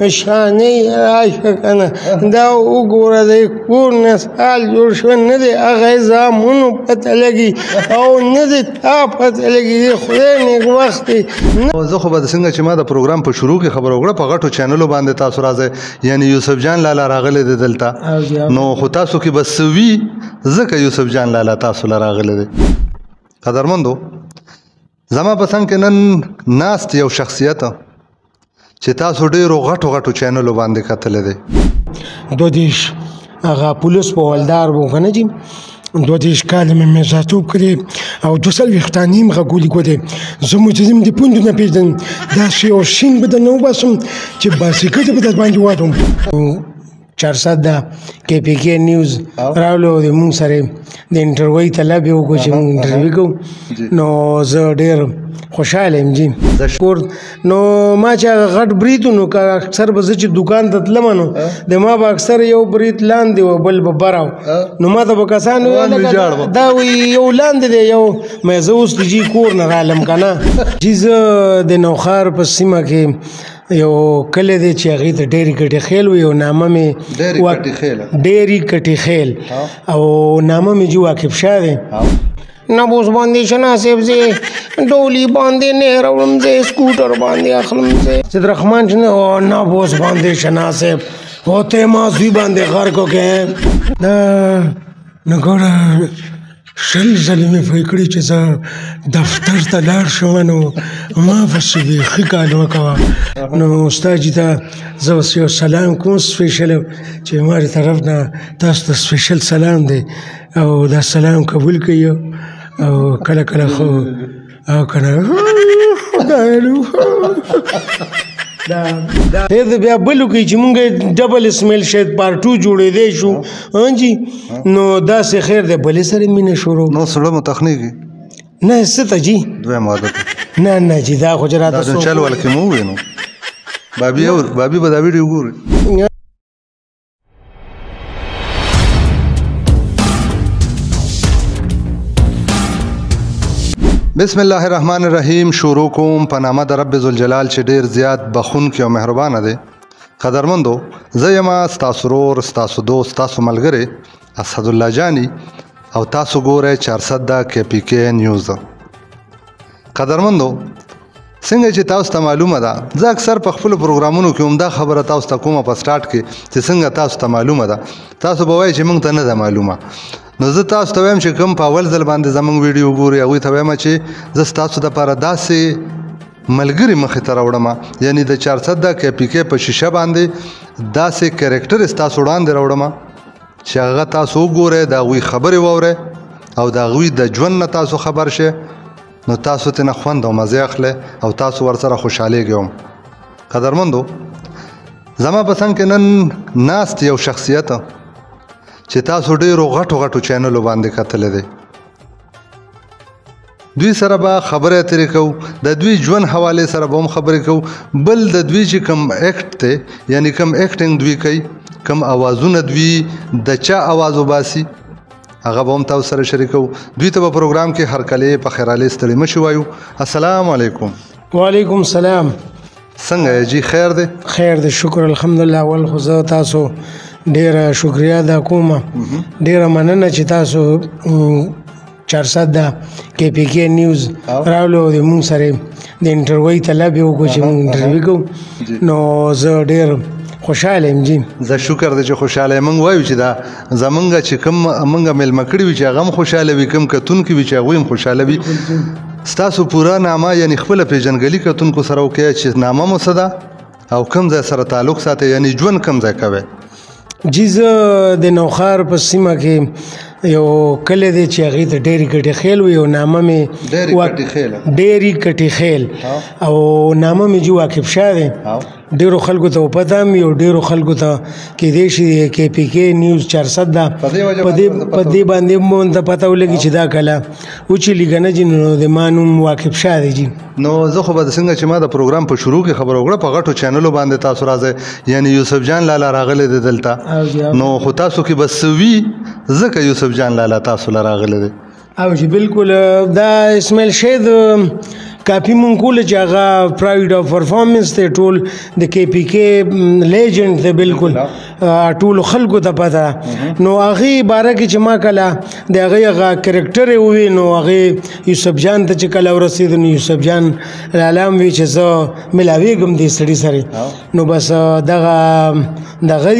شانې راشه که نه، دا وګوره د کور نه سال جوړ شوی، نه د هغه زامنو پته لګي او نه د تا پته لګي. د خدای نېکبختي. زه خو به څنګه چې ما د پروګرام په شروع کې خبره وکړه، په غټو چینلو باندې تاسو راځئ، یعنی یوسف جان لالا راغلی دی دلته، نو خو تاسو کې به څه وي ځکه یوسف جان لالا تاسو له راغلی دی. قدرمندو، زما په څنګ کې نن ناست یو شخصیت چې تاسو ډېرو غټو غټو چینلو باندې کتلی دی. 32 هغه پولیس په ولدار وو که نه جي، 32 کاله مې میرزاتوب کړی او 42 دانې هم غږولي ګورې. زه مجرم د پوندو نه پېژنم، داسې یو شین به درنه وباسم چې باسیکه به در باندې واچوم. چارسده کې پی کې نیوز راولو، د مونږ سره د انټرویو طلب یې وکړو چې مونږ انټرویو کوو، نو زه ډېر خوشحاله یم جي. کور نو ما چې هغه غټ برید، نو که اکثر به زه چې دوکان ته تلم نو د ما به اکثر یو برید لاندې و بل به بره و، نو ما ته به کسانو ویل دا یو لاندې دی یو مې زه اوس د جي کور نه رالم که نه جي. زه د نوښار په سیمه کې یو کلی دی چې هغې ته ډېرې کټې خېل وي، او نامه مې ډېرې کټې خېل او نامه مې جي واقف شاه دی. نبوس باندې شنا صاحب زه ډولی باندې نه راوړم، زه سکوټر باندې اخلم. زه سید رحمان چې نبوس باندې شنا صاحب هوته ما زوی باندې غر کو کې دا نو ګوره 20 ځلې مې پرې کړي چې زه دفتر ته لاړ شم، نو ما پسې بیخي کال وکوه. نو استاد جي ته زه اوس یو سلام کوم سپیشل، چې ما د طرف نه تاسو ته سپیشل سلام دی، او دا سلام قبول کړئ. او کله کله خو او که نه خدای نو دا بیا بل وکړي چې مونږ ډبل اسمیل شاید پارټ 2 جوړېدی شو جي. نو داسې خیر دی، بلې سره مینه شروع. نو سړی مو تخنیږي نه څه ته جي؟ دویم واده ته نه نه جي، دا خو چې راته دا چل ول کې مو ووینو. بابي اور بابي به دا ویډیو ګوري. بسم الله الرحمن الرحیم. شروع کوم په نامه د رب ذوالجلال چې ډیر زیات بخونکی او مهربانه دی. قدرمندو، زه یم ستاسو ورور، ستاسو دوست، ستاسو ملګری اسدالله جاني، او تاسو ګورئ چارسده کې پی کې نیوز. قدرمندو، څنګه چې تاسو ته معلومه ده، زه اکثر په خپلو پروګرامونو کې همدا خبره تاسو ته کومه په سټارټ کې چې څنګه تاسو ته معلومه ده، تاسو به وایئ چې موږ ته نه ده معلومه. نو زه تاسو ته وایم چې کوم په اول ځل باندې زموږ ویډیو ګوري هغوی ته وایم چې زه ستاسو دپاره داسې ملګري مخې ته راوړم، یعنی د چارسده کې پی کې په شیشه باندې داسې کرکټر ستاسو وړاندې راوړم چې هغه تاسو وګورئ، د هغوی خبرې واورئ او د هغوی د ژوند نه تاسو خبر شئ، نو تاسو ترې نه خوند او مزې اخلئ او تاسو ورسره خوشحالېږئ هم. قدرمندو، زما په څنګ کې نن ناست یو شخصیت چې تاسو ډېرو غټو غټو چینلو باندې کتلی دی، دوی سره به خبرې اترې کوو، د دوی ژوند حوالې سره به هم خبرې کوو، بل د دوی چې کوم اکټ دی، یعنی کوم اکټینګ دوی کوي، کوم اوازونه دوی د چا اواز وباسي، هغه به هم تاسو سره شریکوو. دوی ته به پروګرام کې هرکلی په خیرالې ستړي مه شي وایو. السلام علیکم. وعلیکم سلام. څنګه یې جي؟ خیر دی؟ خیر دی، شکر الحمدلله. اول خو زه تاسو ډېره شکریه ادا کوم، ډېره مننه چې تاسو چارسده کې پی کې نیوز راولو، د مونږ سره د انټرویو طلب یې وکړو چې مونږ انټرویو کوو، نو زه ډېر خوشحاله یم جي. زه شکر دی چې خوشحاله یم. مونږ وایو چې دا زمونږ چې کوم مونږ مېلمه کړي وي چې هغه هم خوشحاله وي، کوم کتونکي وي چې هغوی هم خوشحاله وي. ستاسو پوره نامه یعنی خپله پېژندګلي کتونکو سره وکړئ چې نامه مو څه ده او کوم ځای سره تعلق ساتئ، یعنی ژوند کوم ځای کوئ؟ جي زه د نوښار په سیمه کې یو کلی دی چې هغې ته ډېرې کټې خېل وي، او نامه مې ډېرې کټې خېل او نامه مې جي واقف شاه دی. ډېرو خلکو ته پته هم وي او ډېرو خلکو ته کېدای شي کې پی کې نیوز چارسده په دې باندې مونږ ته پته ولګي چې دا کله وچلي که نه جي، نو د ما نوم واقف شاه دی جي. نو زه خو به څنګه چې ما د پروګرام په شروع کې خبره وکړه، په غټو چینلو باندې تاسو راځئ، یعنی یوسف جان لالا راغلی دی دلته، نو خو تاسو کې به څه وي ځکه یوسف جان لالا تاسو له راغلی دی. او جی بالکل، دا اسماعیل شهید کاپي مونږ کوله چې هغه پرایډ اف پرفارمنس دی، ټول د کې پی کې لیجنډ دی، بالکل ټولو خلکو ته پته. نو هغې باره کې چې ما کله د هغې هغه کرکټر یې ووی، نو هغې یوسف جان ته چې کله ورسېد، نو یوسف جان لالا هم وی چې زه ملاوېږم دې سړي سره. نو بس دغه دغه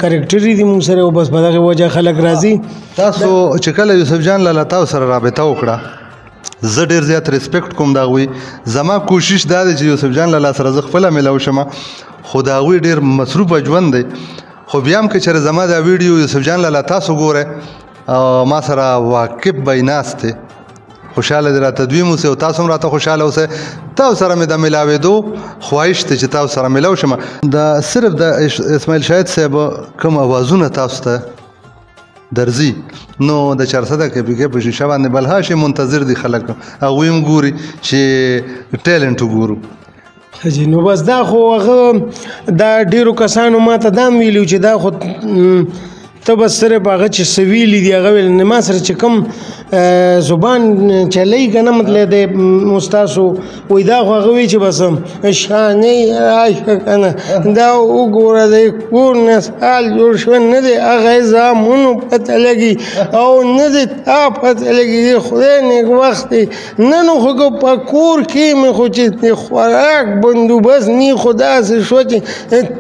کرکټر دي مونږ سره، او بس په دغه وجه خلک راځي. تاسو چې کله یوسف جان لالا تاسو سره رابطه وکړه، زه ډېر زیات ریسپیکټ کوم د هغوی. زما کوشش دا دی چې یوسف جان لالا سره زه خپله میلاو شم، خو د هغوی ډېر مصروفه ژوند دی. خو بیا هم که چېرې زما دا ویډیو یوسف جان لالا تاسو ګورئ او ما سره واقف به یې ناست دی، خوشحاله دې راته دوی اوسئ او تاسو هم راته خوشحاله اوسئ. تاسو سره مې د میلاوېدو خواهش دی چې تاسو سره میلاو شم. د صرف د اسماعیل شاهد صاحب کوم اوازونه تاسو ته درځي، نو د چارسده کې پی کې په شیشه باندې بلها شي منتظر دي خلک، هغوی هم ګوري چې ټیلنټ وګورو. جی نو بس دا خو هغه دا ډېرو کسانو ما ته دا هم ویلي چې دا خو ته بس صرف هغه چې څه ویلي دي هغه ویل، نه ما سره چې کوم زبان چلی که نه، مطلب دی ستاسو وایي دا خو هغه وایي چې بس شانې راشه که نه، دا وګوره د کور نه سال جوړ شوی نه دی، هغه یې زامنو پته لګي او نه دی تا پته لګي، د خدای نېکبخت دی. نن خو که په کور کې مې خو چې د خوراک بندوبست نی، خو داسې شو چې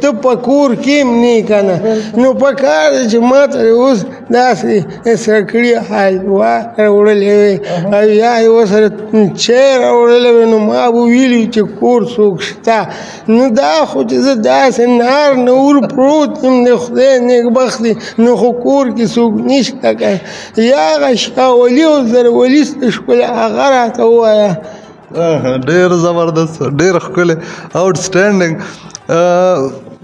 ته په کور کې هم نه که نه، نو په کار دی چې ما ته اوس داسې سره کړي حلوا راوړلې وي او یا یې ورسره چای راوړلی وي، نو ما به ویلي چې کور څوک شته. نو دا خو چې زه داسې نار نور پروت یم، د خدای نېکبخت دی، نو خو کور کې څوک نشته که یا هغه شاولي او زرولي څه شول هغه راته ووایه. ډېر زبردست، ډېر ښکلی، آوټسټینډینګ.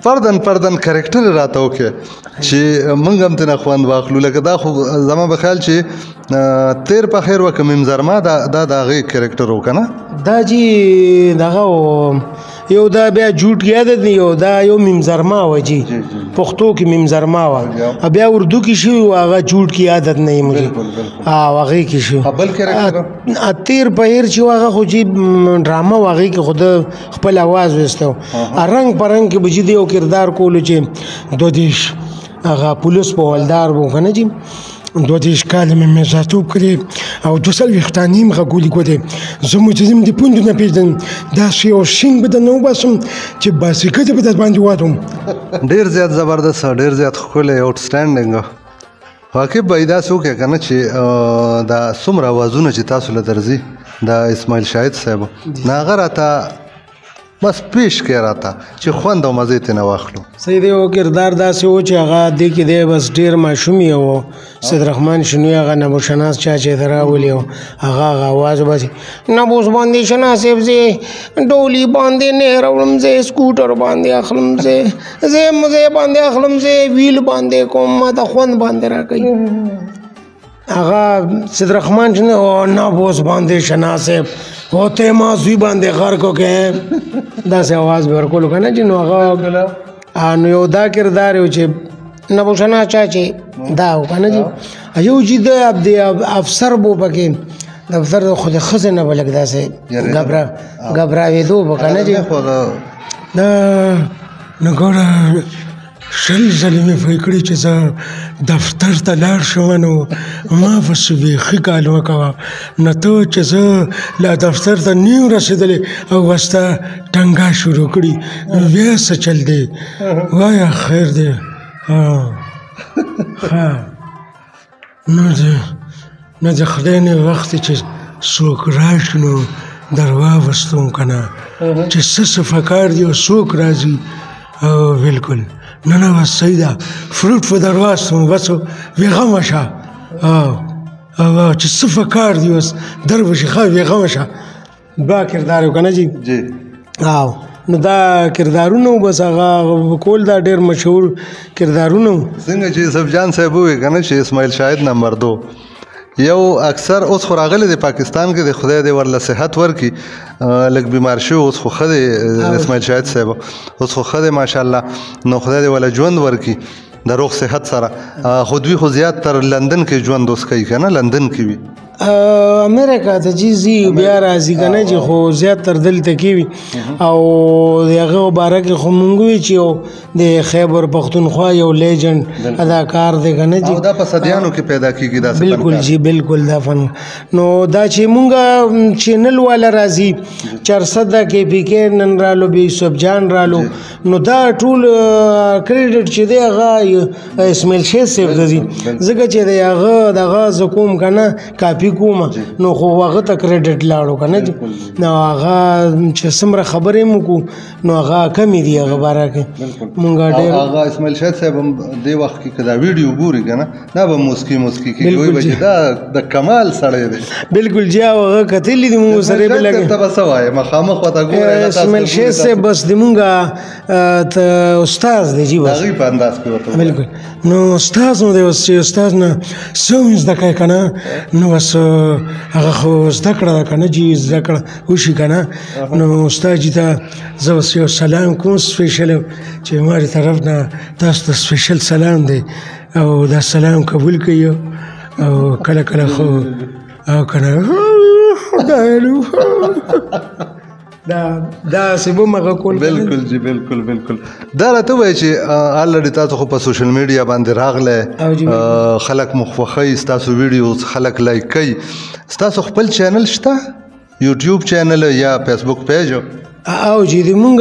فردن فردن کرکټر راته وکړي چې موږ هم ترېنه خوند واخلو. لکه دا خو زما په خیال چې تیر په خیر وکه میم زرما دا د هغې کرکټر و که نه؟ دا چې دغه یو دا بیا جوټ کې عادت دی، یو دا یو میم زرما وه جی، پښتو کې میم زرما وه، بیا اردو کې شوي وه، هغه جوټ کې عادت نه یې مجھے او هغې کې شو. بل کرکټر تیر په هیر چې هغه خو چې ډرامه وه، هغې کې خو ده خپل اواز ویسته. رنګ په رنګ کې به چې دی یو کردار کولو چې 32 هغه پولیس په حوالدار و که نه جي، 32 کاله مې میرزاتوب کړی او 42 دانې هم غږولي ګورې. زه مجرم د پوندو نه پېژنم، داسې یو شینګ به درنه وباسم چې باسیکه به در باندې وادوم. ډېر زیات زبردست، ډېر زیات ښکلی، آوټسټینډینګ. واقف به یې داسې وکړئ که نه چې دا څومره اوازونه چې تاسو له درځي د اسماعیل شاهد صاحب، نو هغه راته بس پیش کړئ راته چې خوند او مزې ترې نه واخلو. صحیح دی. یو کردار داسې و چې هغه دې کې دی بس ډېر ماشوم یې و، سید رحمان شنوی هغه نبوشناس چا چې دی راولي و، هغه هغه اواز وباسي، نبوس باندې شنا صاحب زه ډولي باندې نه راوړم، زه سکوټر باندې اخلم، زه زه مزه باندې اخلم، زه ویل باندې کوم، ما ته خوند باندې راکوي. هغه سید رحمان شنوی او نبوس باندې شنا صاحب او ته ما زوی باندې غرق وکړې، داسې اواز به ورکولو که نه چې. نو هغه نو یو دا کردار یو چې نبوشنا چا چې دا و که نه چې یو چې د افسر بو پکې، د افسر خو د ښځې نه به لږ داسې ګبراوېدو به که نه چې. دا نو ګوره 20 ځلې مې فکر کړی چې زه دفتر ته لاړ شم، نو ما پسې بیخي کال وکوه، نو ته چې زه لا دفتر ته نه یم رسېدلی او ستا ټنګا شروع کړي، بیا څه چل دی؟ وایه خیر دی. ښه نو د خدای نه وخت چې څوک راشي نو در واوستم که نه، چې څه څه فکار دی او څوک راځي. او بالکل نه نه بس صحیح ده، فروټ په در واستم بس بېغمه شه، او چې څه فکار دی اوس در به شي، ښه بېغمه شه. دا کردار یو که نه جي؟ او نو دا کردارونه و بس هغه کول، دا ډېر مشهور کردارونه وو. څنګه چې یوسف جان صاحب وویل که نه چې اسماعیل شاهد نمبر 2 یو اکثر اوس خو راغلی دی پاکستان کې دی، خدای دې ورله صحت ورکړي، لږ بیمار شوی اوس خو ښه دی اسماعیل شاهد صاحب، اوس خو ښه دی ماشاءالله، نو خدای دې ورله ژوند ورکړي د روغ صحت سره. خو دوی خو زیات تر لندن کې ژوند اوس کوي که نه، لندن کې وي. امریکا ته چې ځي بیا راځي که نه چې خو زیات تر دلته کې وي. او د هغه باره کې خو مونږ وي چې یو د خیبر پښتونخوا یو لیجنډ اداکار دی که نه چې دا په صدیانو کې پیدا کېږي داسې. بالکل جی بالکل دا فن. نو دا چې مونږ چینل والا راځي، چرسده کې پی کې نن رالو، بیا یوسف جان رالو، نو دا ټول کریډټ چې دی هغه اسماعیل شیخ صاحب ته ځي، ځکه چې د هغه دغه زه کوم که نه کاپي کوم، نو خو هغه ته کریډټ لاړو که نه. نو هغه چې څومره خبرې مو کو نو هغه کمې دي هغه باره کې مونږ ډېر. هغه اسماعیل شاهد صاحب هم دې وخت کې که دا ویډیو ګوري که نه دا به موسکي موسکي کېږي، وایي به چې دا د کمال سړی دی. بالکل جی، او هغه کتلي دي مونږ سره به لګي. ته به څه وایې مخامخ ورته ګورې؟ اسماعیل شاهد صاحب بس د مونږ ته استاد دی جی، بس هغوی په انداز کې ورته. بالکل، نو استاد مو دی اوس چې استاد نه څه زده کوې که نه، نو بس هغه خو زده کړه ده که نه جي، زده کړه وشي که نه. نو استاد جي ته زه اوس یو سلام کوم سپیشل، چې ما دې طرف نه تاسو ته سپیشل سلام دی، او دا سلام قبول کړئ. او کله کله خو او که نه خدای دا دا سبو مغه کول. بالکل جی بالکل بالکل. دا راته وایي چې الریډي تاسو خو په سوشل میډیا باندې راغلی، خلک مو خوښوي، ستاسو ویډیوز خلک لایک کوي. ستاسو خپل چینل شته، یوټیوب چینل یا فیسبوک پیج؟ او جی د مونږ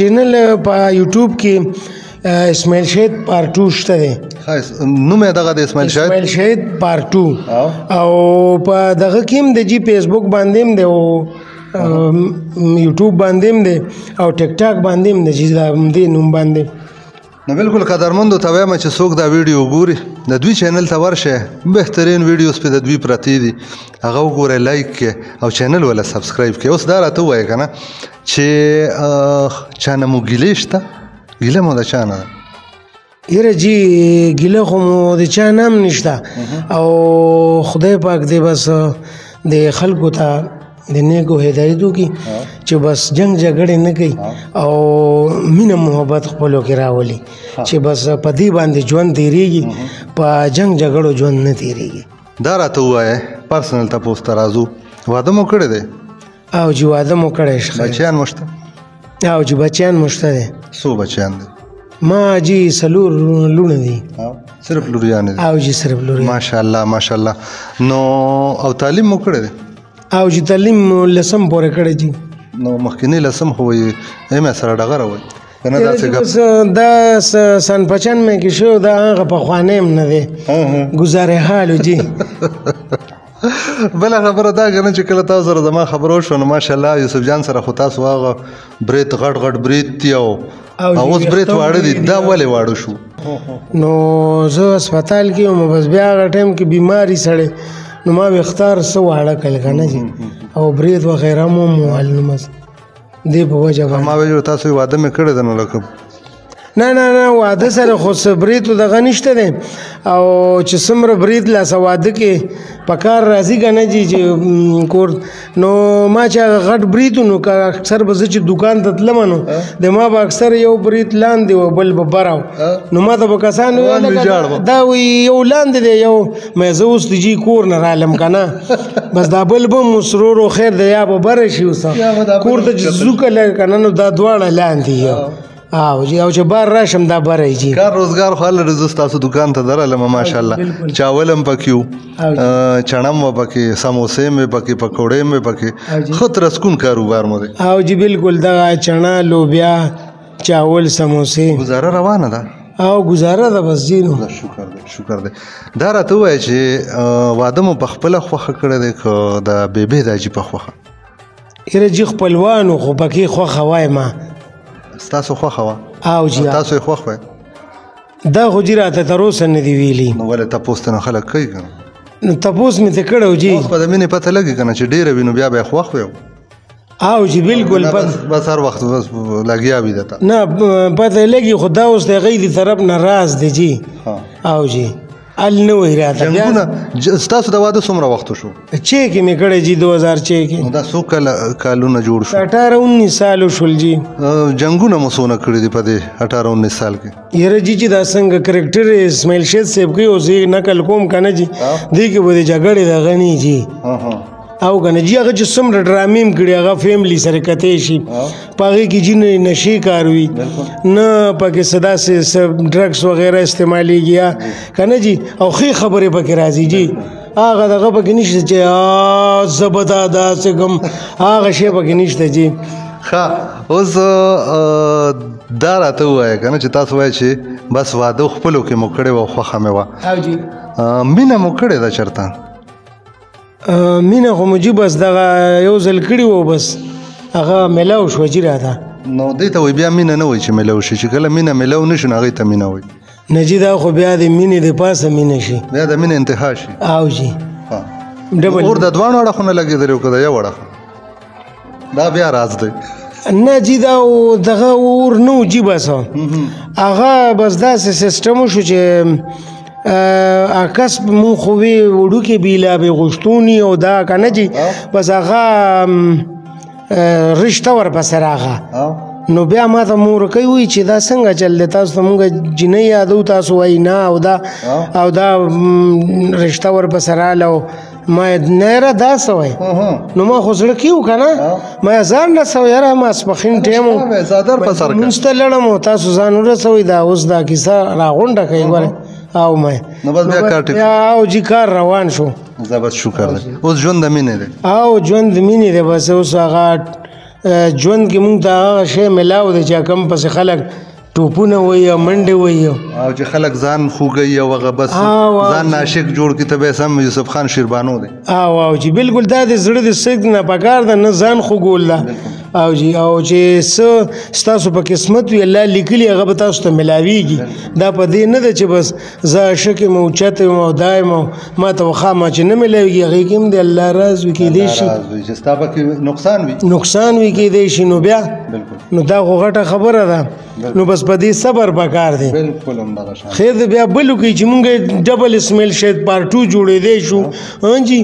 چینل په یوټیوب کې اسماعیل شهید پارټ 2 شته دی. نوم یې دغه دی، اسماعیل شهید، اسماعیل شهید پارټ 2. او په دغه کې هم د جی فیسبوک باندې هم دی، او یوټیوب باندې هم دی، او ټیک ټاک باندې هم دی چې دا همدې نوم باندې. نو بالکل قدرمندو ته وایم چې څوک دا ویډیو ګوري د دوی چینل ته ورشئ، بهترین ویډیوز پې د دوی پرتې دي، هغه وګورئ، لایک کړئ او چینل وله سبسکرایب کړئ. اوس دا راته ووایه که نه چې چا نه مو ګیلې شته؟ ګیله مو د چا نه ده؟ یاره جی ګیله خو مو د چا نه هم نشته، او خدای پاک دې بس د خلکو ته د نیکو هدایت وکړي چې بس جنگ جګړې نه کوي، او مینه محبت خپلو کې راولي، چې بس په دې باندې ژوند تېرېږي، په جنگ جګړو ژوند نه تېرېږي. دا راته ووایه پرسنل تپوس ته راځو، واده مو کړی دی؟ او جی واده مو کړی. بچیان مو شته؟ او جی بچیان مو شته دی. څو بچیان دي؟ ما جی څلور لوڼه دي. صرف لوریانې دي؟ او جی صرف لوریانې. ماشاءالله ماشاءالله. نو او تعلیم مو کړی دی؟ او جی تعلیم مو لسم پورې کړی جی. نو مخکینی لسم خو یې ایم سره ډغره وای که نه؟ داسې ګپ دا سن 95 کې شو، دا هغه پخوانی هم نه دی، ګزارې حال جی. بله خبره دا که نه چې کله تاسو سره زما خبره وشوه، نو ماشاءالله یوسف جان سره خو تاسو هغه برېت غټ غټ برېت دي، او اوس برېت واړه دي، دا ولې واړه شو؟ نو زه هسپتال کې وم، بس بیا هغه ټایم کې بیماري سړی، نو ما ویښتار څه واړه کړل که نه جي، او برېت وغیره مو هم ووهل، نو بس دې په وجه باندې. ما ویل تاسو یې واده مې کړی دی، نو لکه نه نه نه، واده سره خو څه برېتو دغه نشته دی، او چې څومره برېت لا څه واده کې په کار راځي که نه جي چې کور، نو ما چې هغه غټ برېت و، نو که اکثر به زه چې دوکان ته تلم، نو د ما به اکثر یو برېت لاندې و بل به بره و، نو ما ته به کسانو ویل لکه دا وایي یو لاندې دی یو، مې زه اوس د جي کور نه رالم که نه، بس دا بل به هم اوس ورو خیر دی، یا به بره شي اوس کور ته چې ځو کله که نه، نو دا دواړه لاندې یو. او جی، او چې بار راشم دا بره جی. کار روزګار خو هله زه ستاسو دوکان ته درلم ماشاءالله، چاول هم پکې وو، چڼه هم وه پکې، سموسې هم وې پکې، پکوړې هم وې پکې، ښه ترسکون کاروبار مو دی. او جی بالکل، دغه چڼه، لوبیا، چاول، سموسې. ګزاره روانه ده؟ او ګزاره ده بس جی. نو شکر دی شکر دی. دا راته ووایه چې واده مو په خپله خوښه کړی دی که د بیبې د حاجي په خوښه؟ یاره جی خپلوانو خو پکې خوښه وای ما. ستاسو خوښه وه؟ او جی. تاسو یې خوښ وای؟ دا خو جی راته تر اوسه نه دی ویلي. نو ولې تپوس ته نه خلک کوي که نه؟ نو تپوس مې ته کړی و جی. اوس به د مینې پته لګي که نه چې ډېره وي، نو بیا به یې خوښ وی. او جی بالکل، بس هر وخت بس لګیا وي درته. نه پته یې لګي، خو دا اوس د هغوی د طرف نه راز دی جی. او جی ال نه وایي راته. جنګونه ستاسو د واده څومره وخت شو؟ چې کې مې کړی جي 2006 کې. نو دا څو کالونه جوړ شو؟ 18 19 سال وشول جي. جنګونه مو څونه کړي دي په دې 18 19 سال کې؟ یاره جي چې دا څنګه کرکټر اسماعیل شید صاحب کوي، اوس یې نقل کوم که نه جي، دې کې به د جګړې دغه نه جي. او که نه جي هغه چې څومره ډرامې هم کړي هغه فیملی سره کتی شي، په هغې کې جي نه نشې کار وي، نه پکې څه داسې څه ډرګس وغیره استعمالېږي یا که نه جي، او ښې خبرې پکې راځي جي. هغه دغه پکې نشته چې زه به دا داسې کوم، هغه شی پکې نشته جي. ښه اوس دا راته ووایه که نه چې تاسو وایئ چې بس واده خپلو کې مو کړې وه، خوښه مې وه، مینه مو کړې ده چېرته؟ مینه خو مو جي بس دغه یو ځل کړي وو، بس هغه میلاو شوه جي راته. نو دې ته وایي بیا مینه نه وایي چې میلاو شي، چې کله مینه میلاو نه شي نو هغې ته مینه وایي. نه جي دا خو بیا د مینې د پاسه مینه شي، بیا د مینې انتها شي. او جي ډبل اور د دواړو اړخونه لګېدلی او که د یو اړخ؟ دا بیا راز دی. نه جي دا دغه اور نه و جي، بس هغه بس داسې سیسټم وشو چې کسب مون خو وی وړوکی بیلا به غوښتونی او دا که نه جي، بس هغه رشته ورپسې راغه. نو بیا ما ته مور کوي وایي چې دا څنګه چل دی، تاسو ته مونږ جینۍ یادو، تاسو وایي نه، او دا او دا رشته ورپسې راغله. او ما نه یاره دا څه وایي، نو ما خو زړه کې و که نه، ما یې ځان رسوه یاره، ماسپښین ټایم و، مونځ ته لړم او تاسو ځان ورسوئ، دا اوس دا کیسه راغونډه کړئ ګوره. او ما نو بس بیا کار ټیک او جي کار روان شو. زه بس شکر دی، اوس ژوند د مینې دی. او ژوند د مینې دی، بس اوس هغه ژوند کې مونږ ته هغه شی میلاو دی چې کوم پسې خلک ټوپونه وایي او منډې وایي او چې خلک ځان خوږوي او هغه بس ځان ناشک جوړ کړي، ته به سم یوسف خان شیربانو دی. او او جي بالکل، دا د زړه د صدق نه پکار ده، نه ځان خوږول ده. او جي او چې څه ستاسو په قسمت وي الله لیکلي هغه به تاسو ته میلاویږي. دا په دې نه ده چې بس زه عاشق یم او چت یم او دا یم او ما ته وخامه چې نه میلاویږي، هغې کې هم د الله راز وي، کېدی شي چې ستا پکې نقصان وي، نقصان وي کېدی شي. نو بیا نو دا خو غټه خبره ده، نو بس په دې صبر پکار دی. بالکل همدغه شان خیر دی. بیا بل وکړي چې مونږ ډبل اسمیل شاید پارټ 2 جوړېدی شو، جي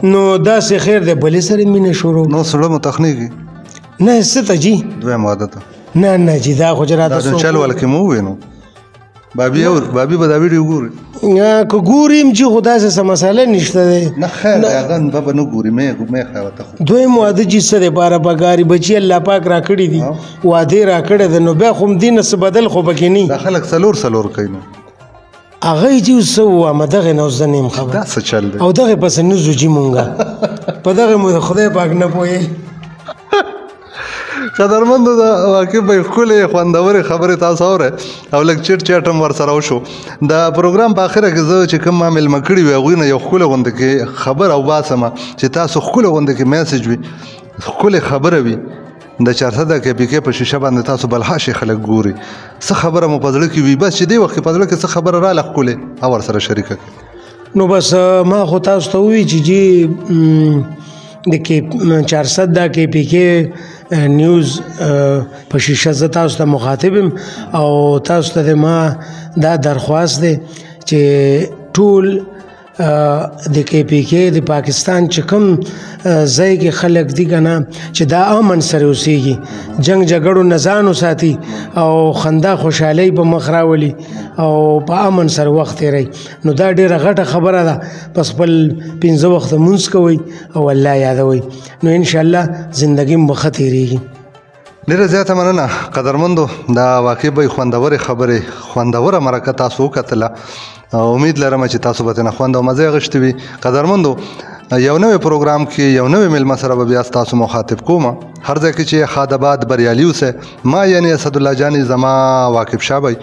نو داسې خیر دی بلې سره مینه شروع. نو زړه مو تخنیږي؟ نه څه ته جي دویم واده ته؟ نه نه جي دا خو چې راته دا چل ول کې مو ووایي، نو بابي اور بابي به دا ویډیو ګوري؟ که ګوري هم جي خو داسې څه مسله نشته دی. نه خیر دی، هغه به نه ګوري، مې خیر ته خو دویم واده جي څه دپاره پکار بچي الله پاک راکړي دي، واده راکړی دی، نو بیا خو هم دې نه څه بدل خو پکې نه. دا خلک څلور څلور کوي، نو هغه یې چې اوس څه ووایم دغې نه اوس زه نه یم خبر، دا څه چل دی او دغې پسې نه ځو جي مونږه، په دغې مو د خدای پاک نه پوهېږي. قدرمندو دا واقع به ښکلې خوندورې خبرې تاسو اورئ او لږ چټ چټ هم ورسره وشو. د پروګرام په اخره کې زه چې کوم ما مېلمه کړي وي هغوی نه یو ښکلې غوندې کې خبره وباسم چې تاسو ښکلې غوندې کې میسج وي، ښکلې خبره وي، د چارسده کې پی کې په شیشه باندې تاسو بلها شي خلک ګوري، څه خبره مو په زړه کې وي، بس چې دې وخت کې په زړه کې څه خبره راله ښکلې او ورسره شریکه کړئ. نو بس ما خو تاسو ته ووایي چې جي د کې چارسده کې پی کې نیوز په شیشه زه تاسو ته مخاطب یم او تاسو ته ما دا درخواست دی چې ټول د کې پی کې د پاکستان چې کوم ځای کې خلک دي که نه چې دا امن سره اوسېږي، جنګ جګړو نه ځان وساتي او خندا خوشحالۍ په مخ راولي او په امن سره وخت تېروي، نو دا ډېره غټه خبره ده. پس خپل 5 وخته لمونځ کوئ او الله یادوئ، نو انشاءالله زندګي مو به ښه تېرېږي. ډېره زیاته مننه قدرمندو، دا واقع به خوندورې خبرې، خوندوره مرکه تاسو وکتله، امید لرم چې تاسو به ترېنه خوند او مزه اخیستې وي. قدرمندو یو نوی پروګرام کې یو نوی مېلمه سره به بیا ستاسو مخاطب کوم. هر ځای کې چې ښاد آباد بریالي اوسئ. ما یعنې اسدالله جاني، زما واقف شاه بی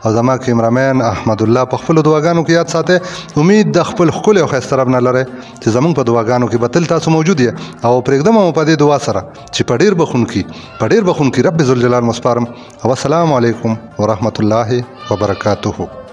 او زما کیمرامین احمدالله په خپلو دعاګانو کې یاد ساتئ. امید د خپل ښکلي او ښایسته رب نه لرئ چې زموږ په دعاګانو کې به تل تاسو موجود یې، او پرېږدم مو په دې دعا سره چې په ډېر بخښونکي رب ذوالجلال مو سپارم. او السلام علیکم ورحمت الله وبرکاته.